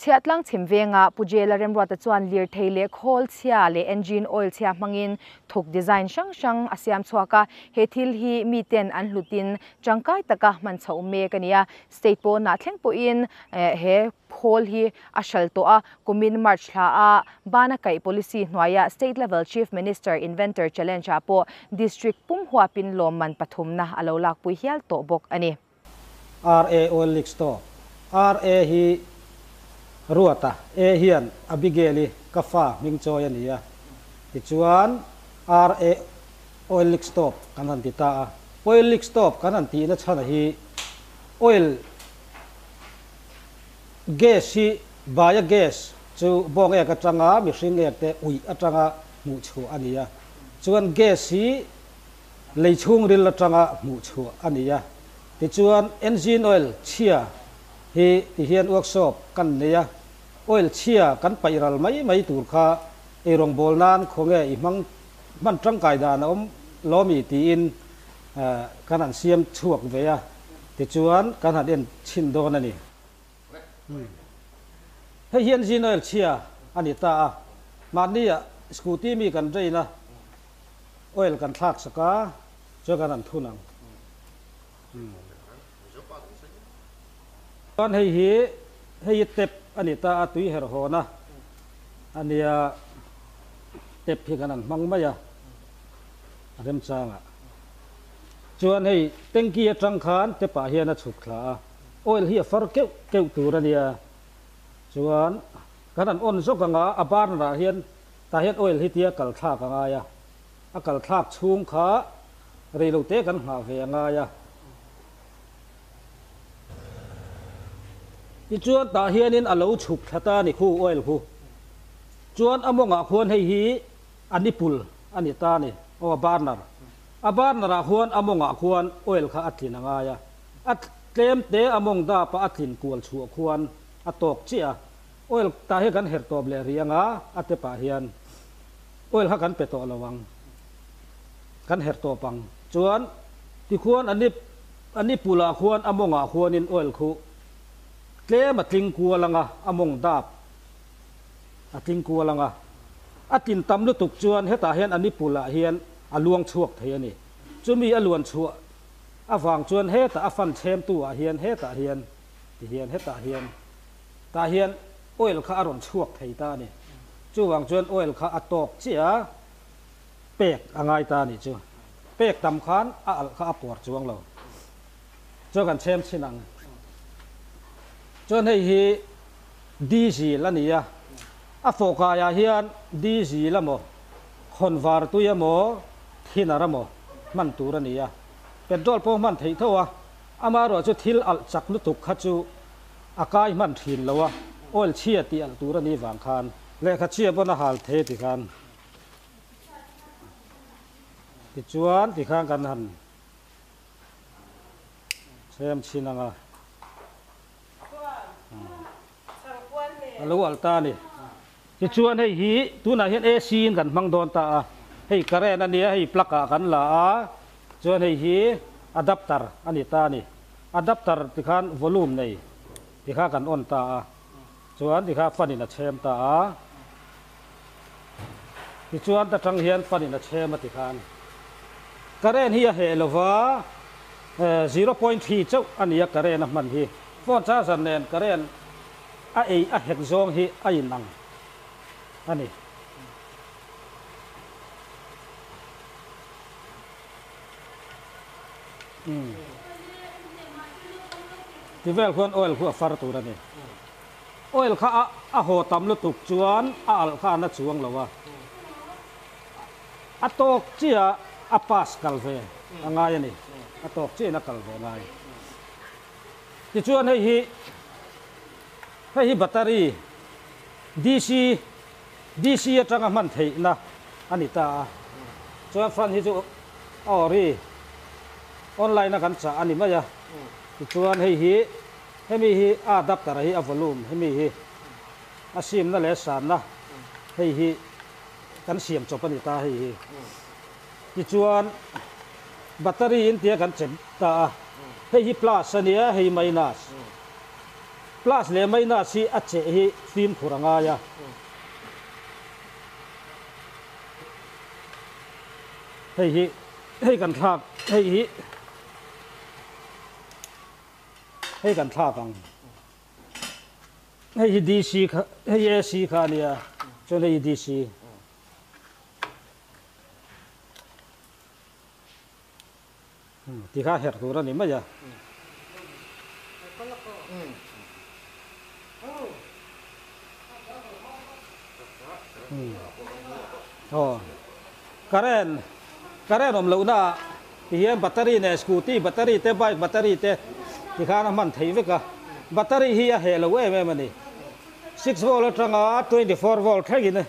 Chhiahtlang chhim venga Pu Jela Remruata chuan lirthei leh khawl chhia leh engine oil chhia hmangin thuk design hrang hrang a siam chhuak a, he thil hi miten an hlutin tangkai taka hman chhoh mek a ni a. State pawnah thleng pawhin he khawl hi a hral tawh a, kumin March thla a bana kaih policy hnuaia State Level Chief Minister Inventor Challenge ah pawh District pum huapin lawmman pathumna a lo lakpui hial tawh bawk a ni. RA Oil Leak Stop, RA hi Ruata, A hian Abigail-i ka fa hming chawi a ni a, tichuan RA Oil Leak Stop kan han ti ta a. Oil Leak Stop kan han tihna chhana hi oil gas hi baia gas chu bawng ek atanga mihring ek te uih atanga hmuh chhuah a ni a, chuan gas hi Lei chhungril atanga hmuh chhuah a ni a, tichuan engine oil chhia hi ti hian workshop kan nei a, oil chhia kan paih ral mai mai tur kha eirawng bawl nan khawnge i hmang hman tangkai dan a awm lawmi tiin kan han siam chhuak ve a, tichuan kan han en chhin dawn a ni. Hei hi engine oil chhia a ni ta a, mahni ah scooty mi kan drain a, Oil kan thlak sak a, chuan kan han thun ang. Chuan hei hi, hei hi tap a ni ta a, tui herh hawn a a nia, tap hi kan han hmang mai a, a remchang ah. Chuan hei tanky atang khan tap ah hian a chhuk thla a, oil hi a far keuh keuh tur a nia, chuan kan han on zawk ang a, a burner ah hian Tah hian oil hi tia kal thlak a ngai a, a kal thlak chhung kha rei lo te kan nghah ve a ngai a. Tichuan tah hianin a lo chhuk thla ta a ni khu oil khu. Chuan a mawngah khuan hei hi a nipple a ni ta a ni, aw a burner. A burner ah khuan a mawngah khuan oil kha a tlin a ngai a, a tlem te a mawng dap a a tlin kual chhuah khuan a tawk chiah a. Oil tah hi kan herh tawp leh rih anga a tep ah hian oil kha kan pe tawh lo ang, kan herh tawp ang. Chuan tikhuan a nip a nipul ah khuan a mawng ah khuanin oil khu tlem a tling kual anga a mawng dap a tling kual anga a tlin tam lutuk chuan hetah hian a nipul ah hian a luang chhuak thei a ni. Chumi a luan chhuah avang chuan hetah a fan chhem tu ah hian hetah hian tihian hetah hian Tah hian oil kha a rawn chhuak thei ta a ni. Chuvang chuan oil kha a tawk chiah a, pek a ngai ta a nih chu. Pek tam khan a alh kha a puar chuang lo. Chuan kan chhem chhin ang. Chuan hei hi diesel a ni a, a fawhkaiah hian diesel emaw, khawnvar tui emaw, thinner emaw hman tur a ni a. Petrol pawh hman theih tho a, amaherawhchu chu thil alh chak lutuk kha chu A kai hman thin lo a, oil chhia tih alh tur a nih vang khan. Lehkha chhia pawn a hal thei ti khan. Tichuan ti khan kan han chhem chhin ang a. A lo alh ta a ni. Tichuan hei hi tunah hian AC in kan hmang dawn ta a, hei current a nia, hei plug ah kan la a, chuan hei hi adapter a ni ta a ni. Adapter tikhan volume nei tikha kan on ta a, chuan tikha fan in a chhem ta a, tichuan ta tang hian fan in a chhem a tikhan current hi a heh lova 0.3 chauh a ni a current a hman hi phone charger nen current a ei a hek zawng hi a inang a ni. Ti vel khuan oil khu a far tur a ni. Oil kha a a haw tam lutuk chuan a alh kha a na chuang lo a. A tawk chiah a pass kal ve a ngai a ni. A tawk chiahin a kal ve a ngai. Tichuan hei hi hei hi battery DC DC atanga hman theihna a ni ta a, chuan fan hi chu a ori online a kan chah a ni mai a, tichuan hei hi hemi hi a adapter hi a volume hemi hi a simna leh sanna hei hi kan siam chawp a ni ta hei hi. Tichuan, battery in tia kan chem ta a, hei hi plus a nia, hei minus. Plus leh minus hi a cheh hi fimkhur a ngai a. Hei hi hei kan thlak hei hi hei kan thlak ang. Hei hi DC kha hei AC kha a nia chuan hei hi DC. Ti kha herh tur a ni mai a. Aw current current awm lohna ah ti hian battery nen scooty battery te bike battery te ti khan a hman theih vek a battery hi a heh lo em em a ni 6 volt atanga 24 volt thlengin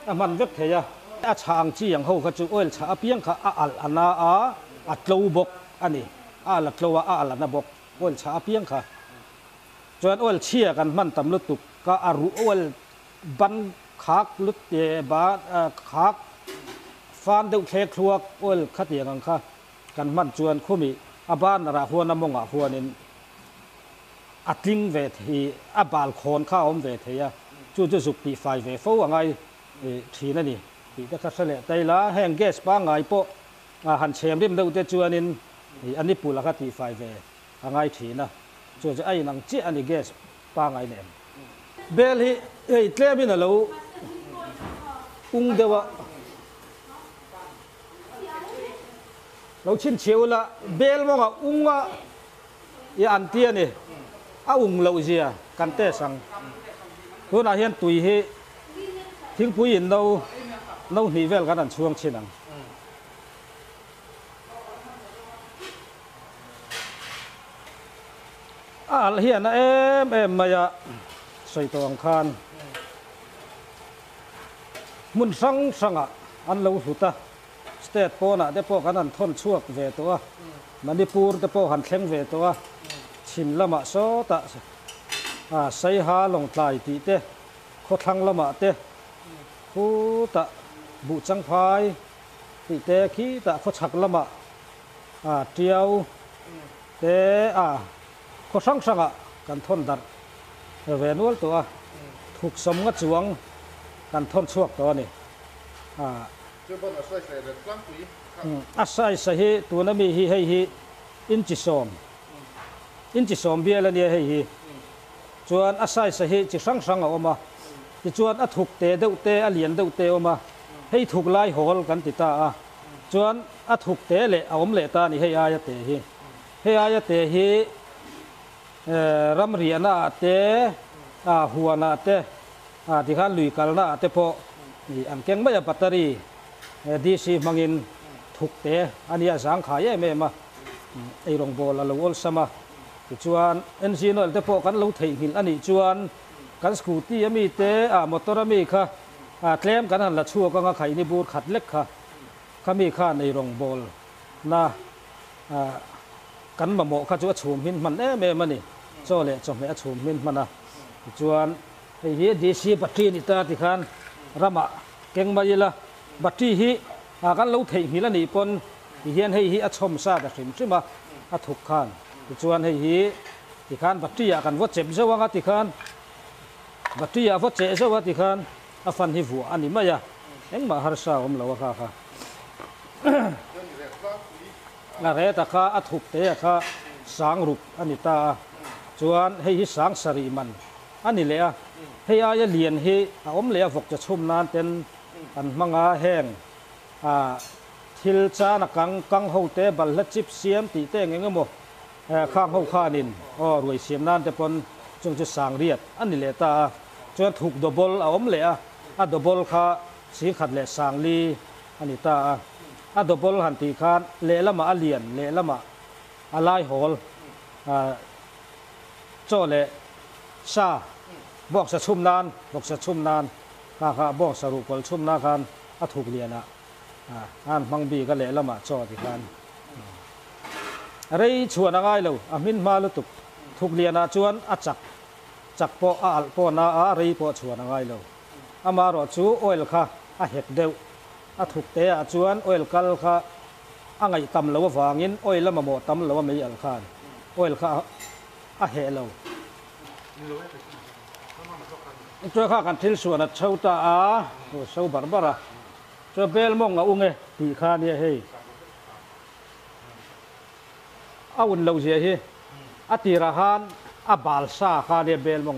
A hman vek thei a. A chhah ang chi ang ho kha chu oil chhah apiang kha a alh a na a, a tlo bawk a ni. A alh a tlo a, a alh a na bawk. Oil chhah apiang kha. Chuan oil chhia kan hman tam lutuk ka a ruh oil ban khak lut ba khak fan deuh thlek thluak oil khatiang ang kha kan hman chuan khumi a burner ah huan a mawngah huanin a tling ve thei, a bal khawn kha a awm ve thei a, chu chu zuk tih fai ve fo a ngai thin a ni tih te kha hre leh ta ila, heng gas pangngai pawh han chhem rim deuh te chuanin a ni pula kha tih fai ve a ngai thin a, chu chu a inang chiah a ni gas pangngai nen. Bel hi hei tlemin a lo ung deuh a, lo chhinchhiah ula bel mawnga ung a. I an ti a ni. A ung loh zia kan test ang. Tunah hian tui hi thingpui in no no hnih vel kan han chhuang chhin ang. A alh hian a em em mai a sawi tawh ang khan hmun hrang hrangah an lo hlut a. State pawnah te pawh kan han thawn chhuak ve tawh a, Manipur te pawh han thleng ve tawh a, chhim lamah sawtah Saiha Lawngtlai tih te, khawthlang lamah te khutah Buhchangphai tih te, khitah khawchhak lamah Tiau te khaw hrang hrangah kan thawn darh ve nual tawh a, thuk sawmnga chuang kan thawn chhuak tawh a ni. A size hi tuna mi hi hei hi inchi sawm inchi sawm bial a nia hei hi chuan a size hi chi hrang hrang a awm a tichuan a thuk te deuh te a lian deuh te a awm a hei thuk lai hawl kan ti ta a chuan a thuk te leh a awm leh ta a ni hei aia te hi hei aia te hi ramriahna ah te huan ah te Ah tikhan lui kalna ah te pawh ih an keng mai a battery DC hmangin thuk te a nia zangkhai em em a eirawng bawl a lo awlsam a tichuan engine oil te pawh kan lo theihnghilh a nih chuan kan scooty ami te ah motor ami kha ah tlem kan han la chhuak anga khaini bur khat lek kha khami khan eirawng bawl na ah kan mamawh kha chu a chhum hmin hman em em a ni chaw leh chawhmeh a chhum hmin hman a tichuan Hei hi DC battery a ni ta tikhan ramah keng mai ila, battery hi kan lo theihnghilh a nih pawn tihian hei hi a chhawm sa ta hrim hrim a, a thuk khan. Tichuan hei hi tikhan battery ah kan vaw chep zeuh anga tikhan battery ah vaw cheh zeuh a tikhan a fan hi vuah a ni mai a, engmah harsa a awm lo a kha kha. A ret a kha a thuk te a kha sang ruk a ni ta a, chuan hei hi sang sarih man A ni leh a, hei aia lian hi a awm leh a vawk che chhum nan ten an hmang a, heng thil chan a kang kang ho te balhla chip siam tih te eng eng emaw khang ho khanin aw ruai siam nan te pawn chung chu sang riat a ni leh ta a, chuan thuk double a awm leh a, a double kha singkhat leh sang li a ni ta a, a double han tih khan lehlamah a lian lehlamah a laihawl Chaw leh sa bawksa chhum nan, bawksa chhum nan kha kha bawksa ruhkawl chhum na khan a thuk lian ah a han hmang bik a lehlamah chaw ti khan rei chhuan a ngai lo, a hmin hma lutuk. Thuk lian ah chuan a chak chak pawh a alh pawh na a rei pawh chhuan a ngai lo. Amaherawh chu oil kha a hek deuh, a thuk te ah chuan oil kal kha A ngaih tam lo avangin oil a mamawh tam lo a mei alh khan oil kha a heh lo. Chuan kha kan thil suan a chho ta a, so bar bar a, chuan bel mawng a ung e tih kha ania hei. A un loh zia hi a tirah khan a bal sa kha ania bel mawng.